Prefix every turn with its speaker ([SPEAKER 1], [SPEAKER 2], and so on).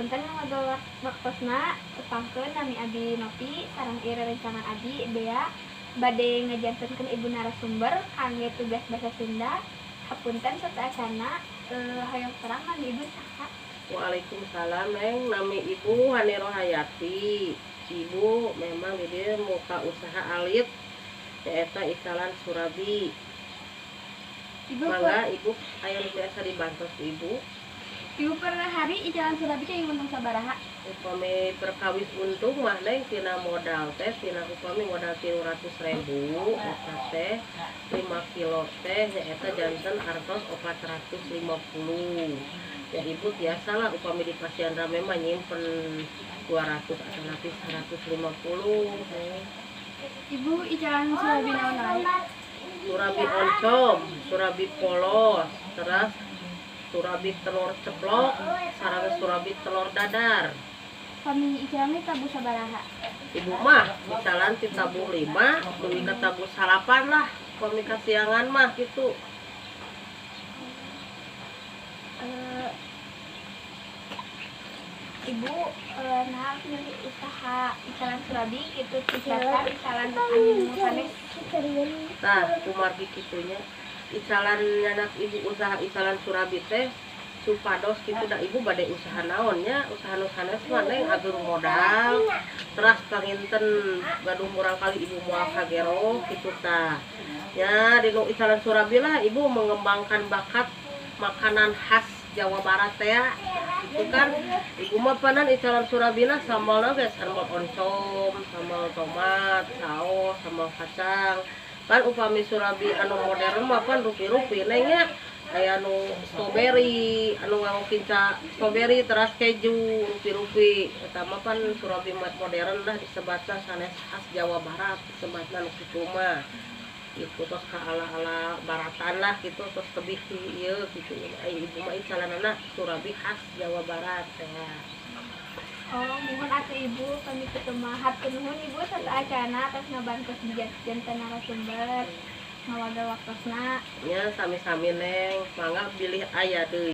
[SPEAKER 1] Hapunten ngawagel waktosna, tepangkeun nami abi Nopi sareng ieu rerencangan abi Dea bade ngajantenkeun ibu narasumber kangge tugas basa Sunda. Hapunten sateuacanna, hoyong terang nami ibu saha?
[SPEAKER 2] Waalaikumsalam, Neng. Nami Ibu Hani Rohayati. Ibu memang di dieu muka usaha alit, nyaeta icalan surabi.
[SPEAKER 1] Ibu
[SPEAKER 2] Mangga, Ibu, aya nu tiasa dibantos ku Ibu?
[SPEAKER 1] Ibu, per hari icalan surabi kenging untung sabaraha?
[SPEAKER 2] Upami perkawis untung mah, Neng, tina modal teh, tina upami modal 300.000 eta teh 5 kilo teh nyaeta janten artos 450. Ya, Ibu tiasa lah upami di pasian rame mah nyimpen 200 atau lebih 150, Neng.
[SPEAKER 1] Ibu icalan surabi naon wae?
[SPEAKER 2] Surabi oncom, surabi polos, terus surabi telur ceplok, sareng surabi telur dadar.
[SPEAKER 1] Pami icalan ditabuh sabaraha?
[SPEAKER 2] Ibu mah misalan ditabuh 5 dugi ka tabuh 9 lah upami kasiangan mah gitu.
[SPEAKER 1] Ibu nah milih usaha icalan surabi gitu tibatan icalan anu sanes?
[SPEAKER 2] Tah, kumargi kitunya icalan nyanak Ibu usaha icalan surabi teh supados kitu da Ibu bade usaha naon nya, usaha nu sanes mah, Neng, ageung modal, terus panginten gaduh murangkalih Ibu moal kagero kitu. Tah nya, dinu icalan surabi lah Ibu mengembangkan bakat makanan khas Jawa Barat teh ya. Itu kan Ibu mah panan icalan surabina sambalna ge sambal oncom, sambal tomat, saus, sambal kacang. Kan upami surabi anu modern mah pan rupi-rupi, Neng, nya, aya nu strawberry anu nganggo kinca strawberry teras keju rupi-rupi. Eta mah pan surabi modern lah disebatna, sanes khas Jawa Barat disebatna nu kitu mah gitu, tos ka ala-ala baratan lah gitu, tos tebih ti ieu gitu. Ai Ibu mah icalanana surabi khas Jawa Barat ya.
[SPEAKER 1] Oh, muhun atuh Ibu, pami kitu mah hatur nuhun Ibu sateuacanna atas ngabantos janten narasumber, ngawagel waktosna.
[SPEAKER 2] Nya, sami-sami, Neng. Mangga bilih aya deui.